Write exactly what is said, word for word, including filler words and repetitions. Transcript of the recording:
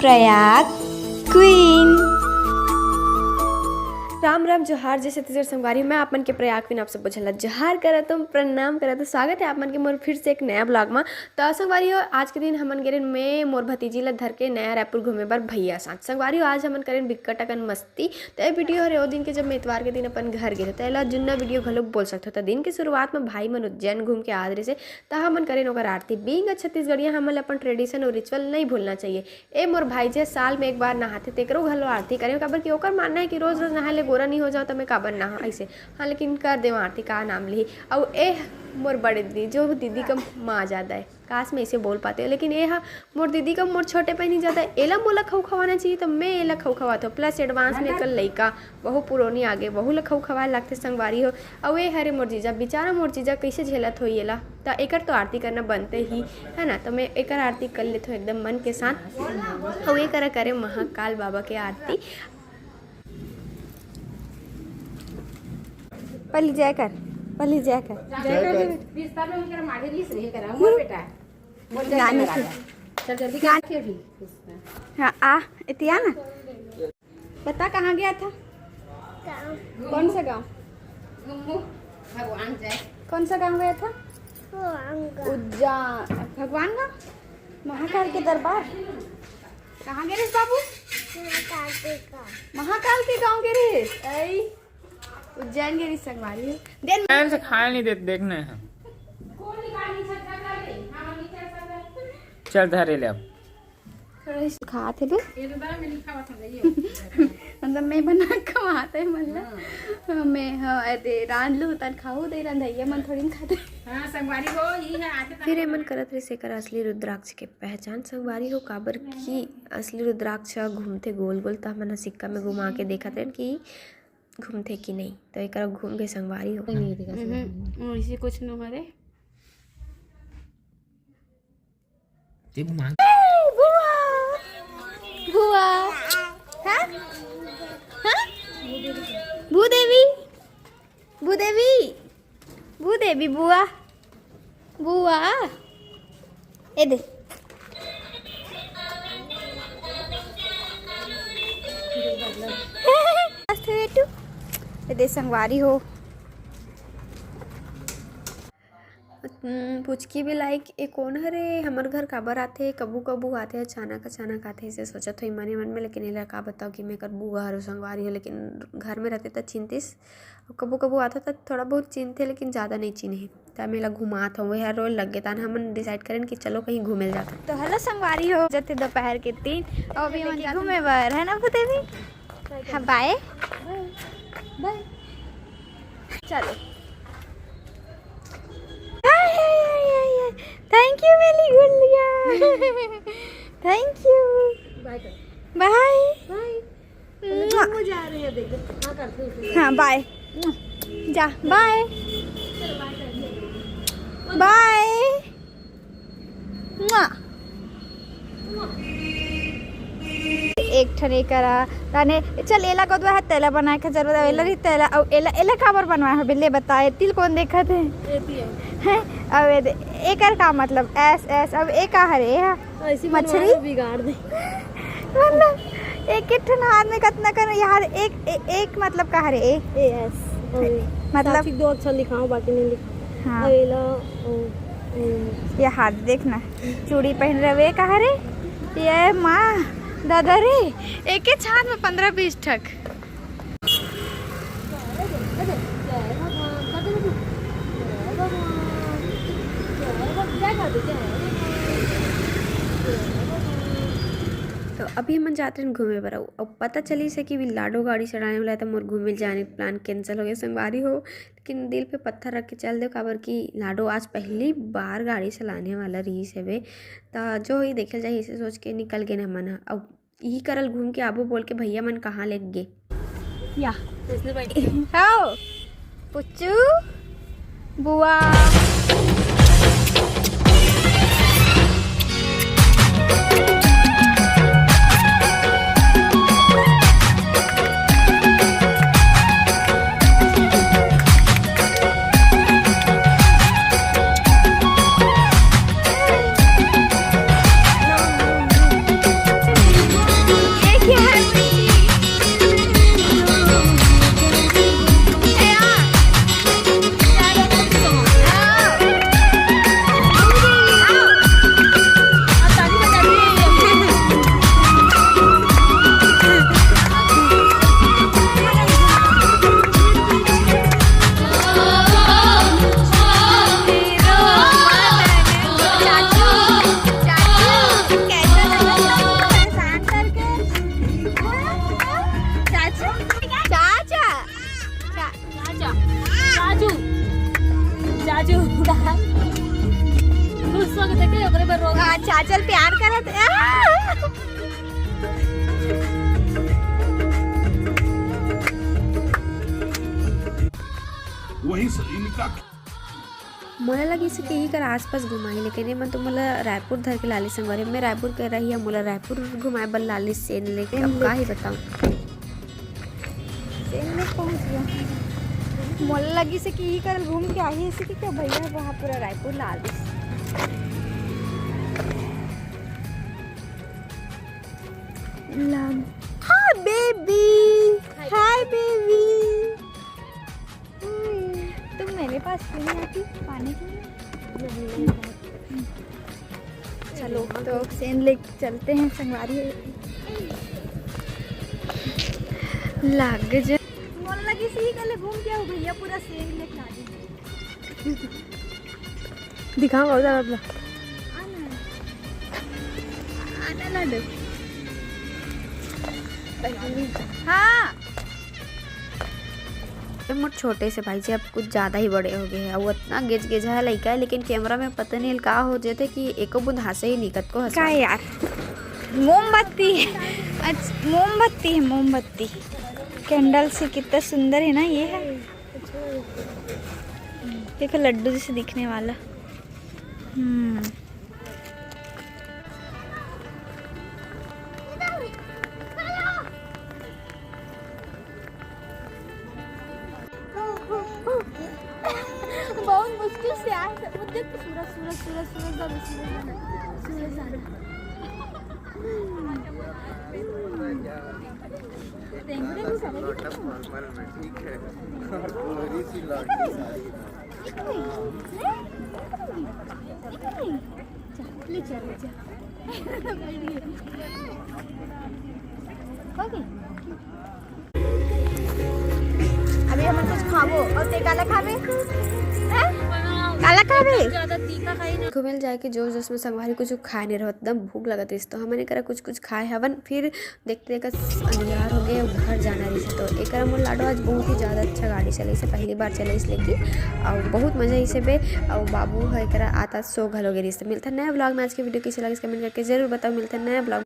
Prayag queen. Ram Ram, जोहार, जय छत्तीसगढ़ संगवारी। मैं आप मन के प्रयाग क्वीन आप सबो झन ला जोहार करत हूँ, प्रणाम करत हूँ। स्वागत है आप मन के मोर फिर से एक नया ब्लॉग में। तो संगवारी हो, आज के दिन हमन गे रहेन मैं मोर भतीजी ला धर के नया रायपुर घूमे बर भैया साथ। संगवारी हो, आज हमन करेन बिक्कट अकन मस्ती। तो ये वीडियो हरे ओ दिन के, जब मैं इतवार के दिन अपन घर गे रहें, तो एला जुन्ना वीडियो घलो बोल सकथो। तो दिन के शुरुआत में भाई मन उज्जैन घूम के आत रहिसे, त हमन करेन ओकर आरती। Being a छत्तीसगढ़िया, हमन ला अपन tradition और ritual नहीं भूलना चाहिए। ए मोर भाई जे साल में एक बार नहाथे, तेकरो घलो आरती करेन, काबर कि ओकर मानना है कि रोज रोज नहाए ले गोरा नहीं हो जाओ, त मैं काबर नहा ऐसे। हाँ, लेकिन कर देव आरती, का नाम लिही। अउ ए मोर बड़े दीदी, जो दीदी का माँ ज्यादा है, काश मैं इसे बोल पाते, लेकिन ए हा मोर दीदी का मोर छोटे बहिनी ज्यादा है। एला मोला खऊ खवाना चाहिए, त मैं एला खऊ खवात हूँ। Plus advance में एकर लइका, वहू पुरोनी आगे, वहू ला खऊ खवाए लागथे संगवारी हो। अउ ए हरे मोर जीजा, बेचारा मोर जीजा कैसे झेलत होही एला, त एकर तो आरती करना बनते ही है ना। त मैं एकर आरती कर लेत हूँ एकदम मन के साथ, अउ ए करा करे महाकाल बाबा के आरती। पहली जय कर, पहली जय कर। जय कर। बिस्तर में उनकर माढ़े रिस रहे करा, मोर बेटा। मोर जय नानी कर। चल जल्दी कर के भी। हाँ, आ, एती आ ना। बता, कहाँ गया था? गाँव। कौन सा गाँव? घूमो, भगवान जय। कौन सा गाँव गया था? भगवान गाँव। उज्जैन, भगवान गाँव, महाकाल के दरबार। कहाँ गे रहिस बाबू? महाकाल के गाँव। महाकाल के गाँव गे रहिस। ऐ, उज्जैन गे रहिस संगवारी हो। देन टाइम से खाए नहीं देते, देखने हैं। चल धरे ले अब। थोड़ा सा खात हे बे। ये तो बड़ा मैं नहीं खावा था, ये। मतलब मैं बना के खवात हे, मतलब। मैं, हाँ, ए दे, रांध लू, तन खाऊ दे, रंधैया मन थोड़ी न खाते। हाँ, संगवारी हो, ये है, आते फिर एमन करत रहिस एकर असली रुद्राक्ष के पहचान। संगवारी हो, काबर कि असली रुद्राक्ष ह घूमथे गोल गोल, त हमन ह सिक्का में घुमा के देखत रहेन कि घूमथे कि नहीं। त एकर घूम के संगवारी हो। नहीं दिखा हम्म, इसे कुछ नो हरे। ते घुमा। बुआ। बुआ। हाँ? हाँ? भूदेवी। भूदेवी। भूदेवी बुआ। बुआ। ए दे। मस्त हे बेटू। ए दे संगवारी हो। हम्म, पुचकी भी लाइक, "ए कोन हरे? हमर घर काबर आथे? कभू कभू आथे, अचानक अचानक आथे," ऐसे सोचत होही मने मन में। लेकिन एला का बताओ कि मैं एकर बुआ हरो संगवारी हो, लेकिन घर में रहते त चिंतिस। कभू कभू आथे त थोड़ा बहुत चिंथे, लेकिन ज्यादा नहीं चिन्हे। त मैं एला घुमात हूँ, वह रोल लग गए। तान हमन डिसाइड करेन कि चलो कहीं घूमे ल जाते। तो हेलो संगवारी हो, जते दोपहर के तीन, और अभी हमन जाते घूमे बर, है ना भूदेवी? हाँ, बाय। बाय। चलो। हाय, हाय, हाय, हाय, हाय। Thank you, Mary गुल्लिया। Thank you। बाय कर। बाय। बाय। मुआ। मजा आ रही है, देख। हाँ, करते हैं। हाँ, बाय। जा, बाय। चलो, बाय कर दिया। बाय। मुआ। एक ठन ए करा, ताने, चल, एला गोदवा है, तेला बनाए के जरूरत है, एला रही, तेला, अउ एला, एला काबर बनवाए हो, बिल्ले बताए, तिल कौन देखत है? एती है। हैं? अउ ए दे, एकर का मतलब? एस, एस, अब ए का हरे, ए हा? ऐसी मछली? बनवा दो, बिगाड़ दे। मतलब, एक, एक ठन हाथ में कतना करो यार, एक, ए-, एक मतलब का हरे, ए? A S. अरे, मतलब? साक्षी दो अक्षर लिखाओ, बाकी नहीं लिखाओ। हाँ। अरे ला, ओ, ओ। ये हाथ देखना, चूड़ी पहन रहे हुए कहा रे, ये माँ, दादा रे, एक ही हाथ में पन्द्रह बीस ठक। तो अभी हमन जात रहन घूमे बर, अउ, अउ पता चलिस हे कि लाडो गाड़ी चलाने वाला हे, त मोर घूमे जाने के plan cancel हो गया संगवारी हो। लेकिन दिल पे पत्थर रख के चल देव, काबर कि लाडो आज पहली बार गाड़ी चलाने वाला रहिस हवे, त जो ही देखल जाही, इसे सोच के निकल गेन हमन ह। अब इही करल घूम के आबो बोल के भैया मन कहाँ ले गे। या। हाओ, पुच्चू, बुआ। वही स-, इनका मोला लगिस कि इही कर आसपास घुमाही, लेकिन ये मन तो मोला रायपुर धर के लालिस संगवारी। मैं रायपुर के रही, मोला रायपुर घुमाए बर लालिस सेन लेक। अब का ही बताऊं। सेन लेक पहुंच गया। मोला लगिस कि इही कर घूम के आही, ऐसे कि क्या भैया वहाँ पूरा रायपुर लालिस। हाँ बेबी, हाय बेबी। तुम मेरे पास क्यों नहीं आती पानी के लिए? चलो, तो सेन लेक चलते हैं संगवारी। लाग जे। मोला लगिस इही कर घूम के आऊ भैया, पूरा सेन लेक लागे। दिखाओ, बहुत ज्यादा। आना लाडो। हाँ। ये मोर छोटे से भाई जी अब कुछ ज्यादा ही बड़े हो गए हैं। वो इतना गिज गिजा है लइका है, लेकिन कैमरा में पता नहीं का हो जाते कि एको बूंद हंसे ही नहीं, कतको हंसे। का यार, मोमबत्ती। अच्छा, मोमबत्ती है, मोमबत्ती। कैंडल से कितना सुंदर है ना ये है। देखो, लड्डू जैसे दिखने वाला। हम्म। बहुत मुश्किल से आए थे। वो देख, सूरज, सूरज, सूरज, सूरज दादा, सूरज दादा, सूरज दादा। रेंगू, रेंगू, रेंगू। ठीक है। और गोरी सी लौंडी सारी। ले चल, ले चल। हो गई? अभी हमन कुछ खाबो, और ते काला खाबे? हैं? काला खाबे? ज्यादा तीखा खाई ना। घूमे ल जाए के जोश जोश में संगवारी कुछ खाए नहीं रहत, एकदम भूख लगत रहिस, तो हमन एकरा कुछ कुछ खाए हवन। फिर देखते देखते अंधियार हो गए, घर जाना रहिस। तो एकरा मोर लाडो आज बहुत ही ज्यादा अच्छा गाड़ी चलाइस, पहली बार चलाइस लेकिन, और बहुत मजा आइस बे। और बाबू ह एकरा आत आत सो घलो गे रहिस। तो मिलता नया ब्लॉग में। आज के वीडियो कैसे लगिस कमेंट करके जरूर बताओ। मिलता नया ब्लॉग।